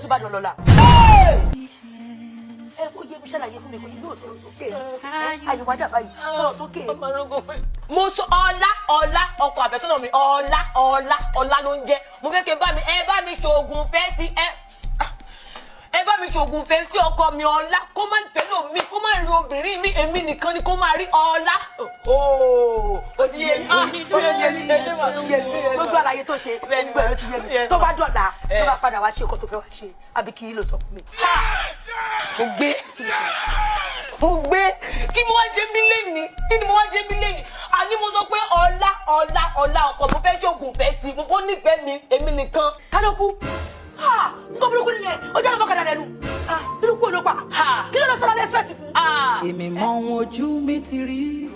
sí Ìbàdàn lọ́la. Ẹ kó yé mi, ṣàlàyé fún mi, kò ní yóò sọ̀rọ̀ sókè. Àyẹ̀wò àdàbà yìí, sọ̀rọ̀ sókè. Mo sọ ọlá, ọlá, ọkọ àfẹ́sọ́nà mi, ọlá, ọlá, ọlá ló ń jẹ́. Mo fẹ́ kí ẹ bá mi, ẹ bá mi ṣoògùn fẹ́ sí ẹ, ẹ bá mi ṣoògùn fẹ́ sí ọkọ mi ọlá, kó má fẹ́ lò mí, kó má rí obìnrin mi, èmi nìkan ni kó má rí ọlá. Ooo, ó ti yé mi, ah, ó ti yé mi, ẹ ṣé mà, Yé mi. Gbogbo àlàyé tó ṣe, gbogbo ẹ̀rọ ti yé mi. Tó bá dọ̀la, tó bá padà wá ṣe nǹkan tó fẹ́ wá ṣe, àbí kí ló sọ fún mi? Mo gbé, mo gbé. Kí mo wá jẹ mí lẹ́ni? Kí ni mo wá jẹ mí lẹ́ni? Àní mo sọ pé ọlá, ọlá, ọlá ọkọ mo fẹ́ ṣoògùn fẹ́ sí, mo kò nífẹ̀ẹ́ mi, èmi nìkan. Kálọ́kù, nǹkan burúkú nìyẹn. Ó jẹ́ ọmọ kàdà lẹ́nu burúkú ló pa. Kí ló lọ sọ́dọ̀ express fún? Èmi mọ ohun ojú mi ti rí.